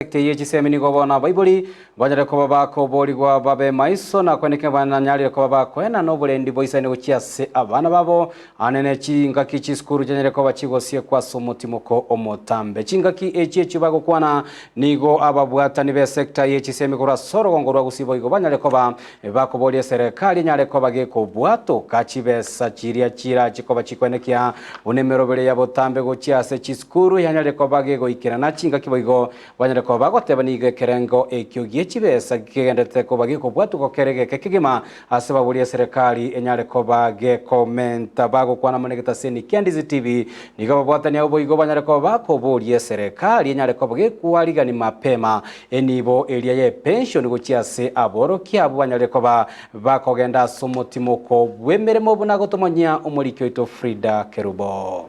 Esekta ye chisemi nigo bono abaibori banyare koba bakoborigwa babe maiso na kweneka bananyarire koba bakoenana oborendi boisaine gochia ase abana babo ane ne chingaki chisukuru chianyare koba chigosiekwa ase omotimoko omotambe. Chingaki echi echio bagokwana nigo ababwatani b'esekta ye chisemi korwa ase orogongo rwa Gusii boigo banyare koba bakoboria eserekari enyare koba gekobwatoka chibesa chiria chirache koba chikoenekia buna emeroberi ya botambe gochia ase chisukuru yanyare koba gegoikerana chingaki boigo banyare koba bagoteba nigo ekerengo ekio gie chibesa kegenderete koba gekobwatokwa kere geke kegima ase baboria eserekari enyare koba gekomenta bagokwana amo negetaseni kia Ndizi TV nigo ababwatani abwo boigo banyare koba bakoboria eserekari enyare koba gekwarigani mapema Enibo eria y'epenshoni gochia ase aborokia abwo banyare koba bakogenda ase omotimoko bw'emeremo buna gotomonyia omoriki oito Frida Kerubo.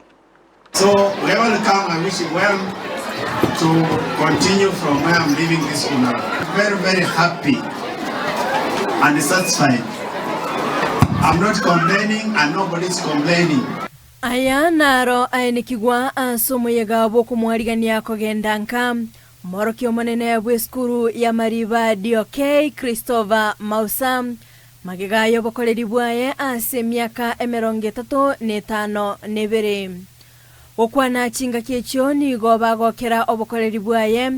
So whoever will come I wish him well to continue from where I'm leaving this funeral. Very very happy and satisfied. I'm not complaining and nobody is complaining. Aya naro aenekigwa ase omoyega bw'okomwarigania kogenda nka. Omworokia omonene bw'esukuru ya Mariba DOK, Christopher Mausa, magega y'obokoreri bwaye ase emiaka emerongo etato na etano na ebere. Gokwana chingaki echio nigo bagokera obokoreri bwaye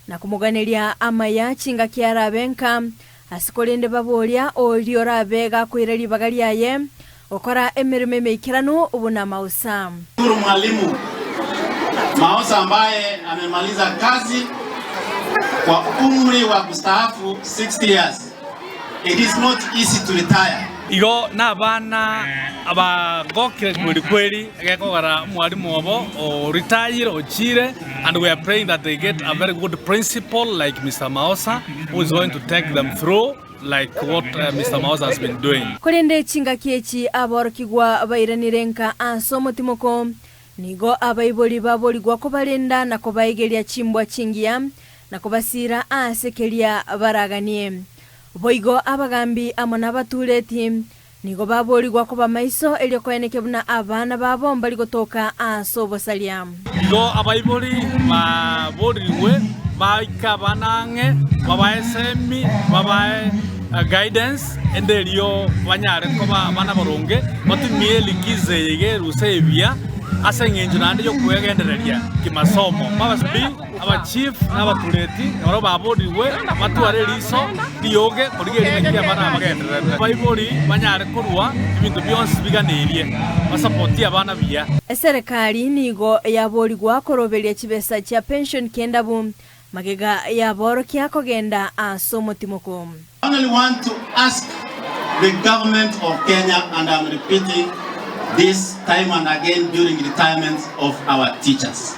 na komoganeria amaya chingaki arabe nka, ase korende baboria oria orabe gakoira ribaga riaye gokora emeremo emeikeranu buna Mausa. Shukuru Mwalimu Maosa ambaye amemaliza kazi kwa umri wa kustaafu 60 years. It is not easy to retire. Igo nabana abagokire kweri kweri egekogera omwalimu obo o retire ochire and we are praying that they get a very good principal like Mister Maosa who is going to take them through like what Mister Maosa has been doing. Korende chingaki echi aborokigwa bairanire nka ase omotimoko, nigo abaibori baborigwa kobarenda na kobaegeria chimbwa chingiya, na kobasiira aase keria baraganie. Boigo abagambi amo nabatureti nigo baborigwa koba maiso erio koenekia buna abana babo mbari gotoka aase obosaria. Igo abaibori baborirwe baike abana ang'e, babae esemi, babae guidance, ende erio banyare koba abana boronge, batumie elikizo eye iga erusa ebiya ase eng'encho naende y'okwegendereria kimasomo. Abachief na abatureti nabwo baborirwe batware eriso rioge korigereria ng'aki abana aba bagendererete. Abaibori banyare korua ebinto bionsi biganeirie, basapotie abana buya. Eserekari nigo yaborigwa koroberia chibesa chia pension ki'endabu, magega y'aborokia kogenda ase omotimoko. I only want to ask the government of Kenya and I'm repeating this time and again during retirement of our teachers.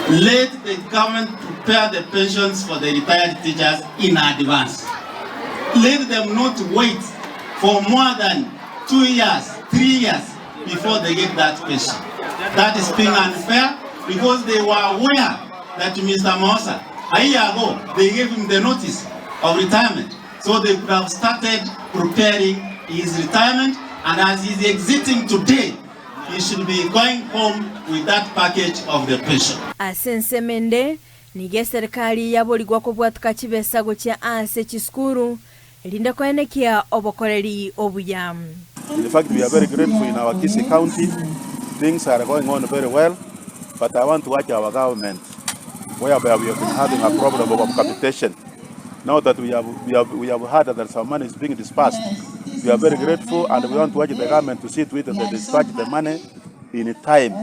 Let the government prepare the pensions for the retired teachers in advance. Let them not wait for more than 2 years, 3 years before they get that pension. That is being unfair because they were aware that Mr. Maosa, a year ago, they gave him the notice of retirement. So they could have started preparing his retirement and as he's exiting today, he should be going home with that package of the pension. Ase ensemo ende, nigo eserikari yaborigwa kobwatoka chibesa gochia ase chisukuru, erinde koenekia obokoreri obuya. In fact, we are very grateful in our Kisii County. Things are going on very well, but I want to urge our government, whereby we have been having a problem of capitation. Now that we have heard that some money is being dispersed, we are very grateful and we want to urge the government to see to it that they dispatch the money in time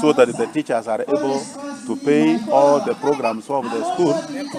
so that the teachers are able to pay all the programs of the school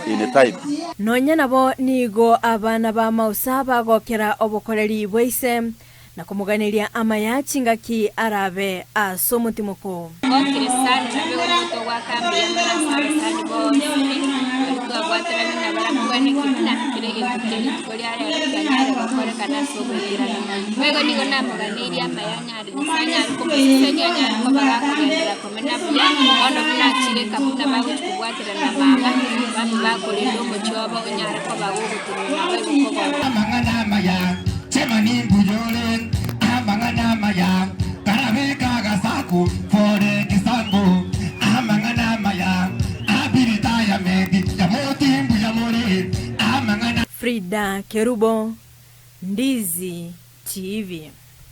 in time. Nonya nabo nigo abana ba Mausa bagokera obokoreri bwaise na komoganeria amaya chingaki arabe ase omotimoko. Ngokire sana nabe omonto ogwakambia buna ase abasani bonsi baria twabwaterane nabarabwo bwane ki buna kera egento kia rituko ria rero kianyare gokorekana ase oboikeranu. Boigo nigo namoganeirie amaya anyare Nyasae anyare komosesenia anyare koba gakogenderera komenya buya, bono buna achire eka buna bagochia kobwaterana na mama, babe bakorenda omochie obo onyare koba gogotenena boigo kogoka. Amang'ana amaya, chemani mbuyore, amang'ana amaya, karabeka agasaku, for example, amang'ana amaya, abilitayamenti, yamoto. Frida Kerubo, Ndizi TV.